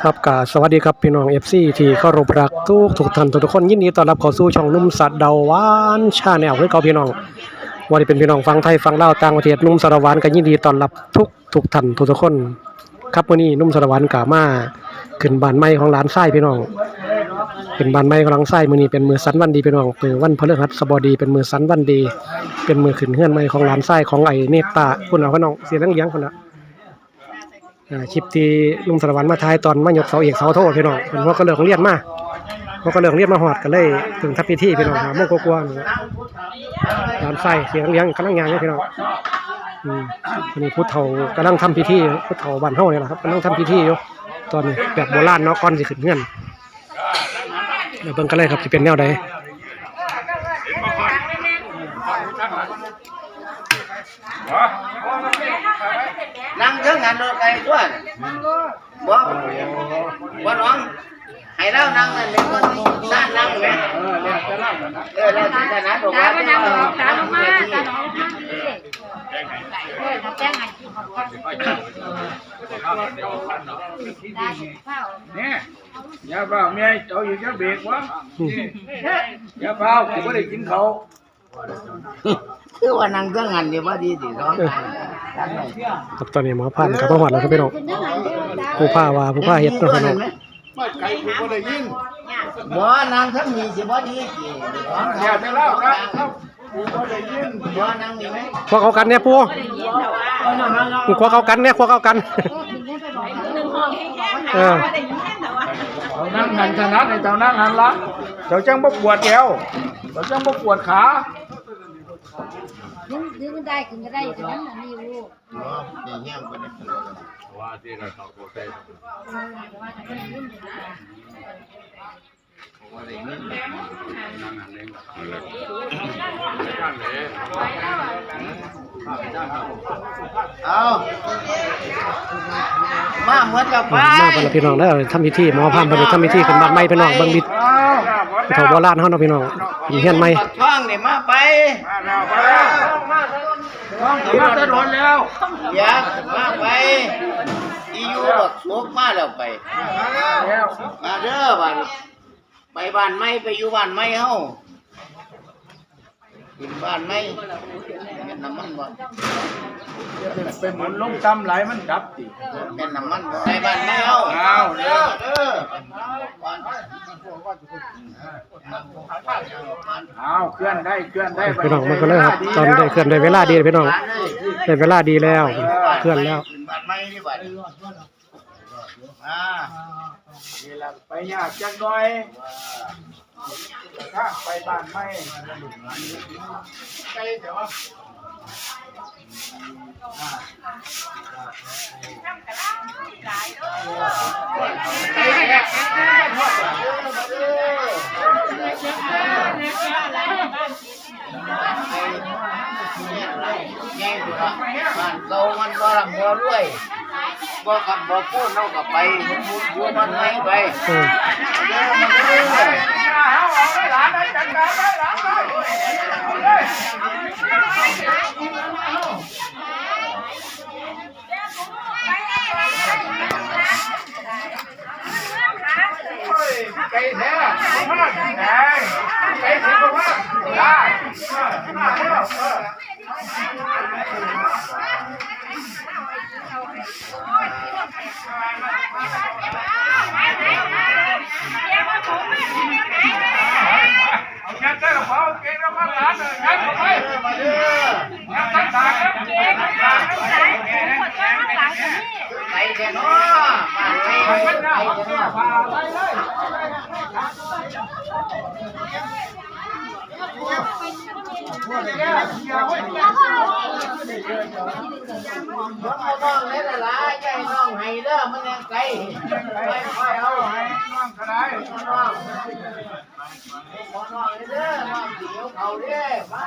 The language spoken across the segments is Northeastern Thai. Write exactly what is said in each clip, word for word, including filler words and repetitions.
ครับ ก็สวัสดีครับพี่น้อง เอฟซี ที่เคารพรักทุกทุกท่านทุกๆคน ยินดีต้อนรับเข้าสู่ช่องหนุ่มสะเดาหวาน Channel คือเก่าพี่น้อง ว่าจะเป็นพี่น้องฝั่งไทยฝั่งลาวต่างประเทศ หนุ่มสะเดาหวานก็ยินดีต้อนรับทุกทุกท่านทุกๆคน ครับ มื้อนี้หนุ่มสะเดาหวานก็มาขึ้นบ้านใหม่ของหลานชายพี่น้อง ขึ้นบ้านใหม่ของหลานชาย มื้อนี้เป็นมื้อสันวันดีพี่น้อง เป็นวันพฤหัสบดี เป็นมื้อสันวันดี เป็นมื้อขึ้นเฮือนใหม่ของหลานชายของไอ้เนตตา พุ่นน่ะพี่น้อง เสื้อเหลืองๆ พุ่นน่ะ อ่า คลิปที่หนุ่มสะเดาหวานมาถ่ายตอนมายกเสาเอกเสาโทพี่น้อง เพิ่นว่าก็เลิกเรียนมา ว่าก็เลิกเรียนมาฮอดก็เลยเพิ่งทำพิธีพี่น้อง ห้าโมงกว่าๆ นี่ล่ะ หลานชายเสื้อเหลืองๆ กำลังย่างอยู่พี่น้อง อืม อันนี้ผู้เฒ่ากำลังทำพิธี ผู้เฒ่าบ้านเฮานี่ล่ะครับ กำลังทำพิธีอยู่ ตอนนี้แบบโบราณเนาะ ก่อนสิขึ้นเฮือน เดี๋ยวเบิ่งกันเลยครับ สิเป็นแนวใด นั่งเทิงหันรถไกลตัวน่ะ บ่ บ่น้อง ให้เรานั่งนั่นเลย นั่งนั่งไหม เออ แล้วแต่ถนัด ตาบ่นั่งดอก ตาบ่มา ตาหนองมาพี่ เออ ตาแจ้งให้กินก่อน เนี่ย อย่าเฝ้า เมียเอาอยู่จะเบรกวะ อย่าเฝ้า กูบ่ได้กินเขาว คือว่านั่งเครื่องหันนี่บ่ดีสิ สองอัน ครับ ตอนนี้หมอพานก็มาฮอดแล้วครับพี่น้อง ผู้พาว่า ผู้พาเฮ็ดเนาะพี่น้อง ไกลกูบ่ได้ยิน บ่ นั่งทั้งนี้สิบ่ดีสิ อย่าไปเล่าครับ กูบ่ได้ยิน บ่ นั่งนี่ไหม พวกเขากันเนี่ยปู่ พวกเขากันเนี่ย พวกเขากัน เออ เอานั่งหันถนัดให้เจ้านั่งหันละ เจ้าจังบ่ปวดแอว เจ้าจังบ่ปวดขา ดึง ดึงได้ขึ้นก็ได้ แต่มันอันนี้อยู่ เอา มาเหมือนกับไป มาเพิ่นละพี่น้องเด้อ ทำพิธี หมอพานเพิ่นทำพิธีขึ้นบ้านใหม่พี่น้อง เบิ่งวิธี เอา เฒ่าโบราณเฮาเนาะพี่น้อง เป็นเฮือนใหม่ บักทองนี่มาไป มาแล้ว มาแล้ว ทองก็มาแต่โดนแล้ว เดี๋ยวมาไป อีอยู่บักโศกมาแล้วไป มาแล้ว มาเด้อบ้าน ไปบ้านใหม่ ไปอยู่บ้านใหม่เฮา ขึ้นบ้านใหม่ แม่นน้ำมันบ่ ไปหมุนลงต่ำหลายมันดับติ แม่นน้ำมันบ่ ไปบ้านใหม่เฮา อ้าว เด้อ เด้อ อ้าว เคลื่อนได้ เคลื่อนได้ พี่น้อง มันก็เลยครับ ตอนได้เคลื่อนได้เวลาดีพี่น้อง ได้เวลาดีแล้ว เคลื่อนแล้ว ขึ้นบ้านใหม่ดีกว่า อ่า นี่ล่ะ ไปยากจักหน่อย ทางไปบ้านใหม่ ไกลแต่ว่า บ้านเก่ามันบ่ร่ำบ่รวย บ่คำบ่พูด เฮาก็ไปอยู่บ้านใหม่ไป อืม ไกลแท้ ไกล ไกล ได้ มาแล้ว เออ เอายัดใส่กระเป๋ากางเกงแล้วมาร้านเลย ยัดเข้าไป ยัดใส่ตาครับ ไปเถอะเนาะ ไปเถอะเนาะ เอาน้องเล่นหลายๆ อย่าให้น้องไห้เด้อ มันยังไกล ค่อยๆ เอา ให้น้องก็ได้ น้อง ขอน้องเด้อ น้องสิหิวข้าวเด้อ มา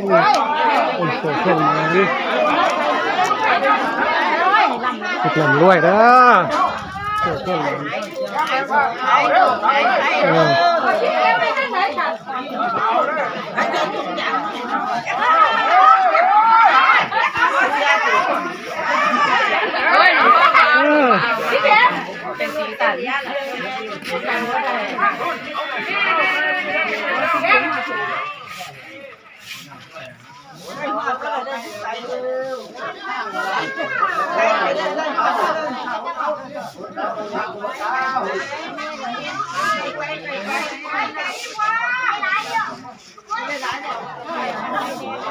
โอ้ย โชคเพิ่มมานี่ ร่ำรวยเด้อ โชคเพิ่มมานี่ เออ เ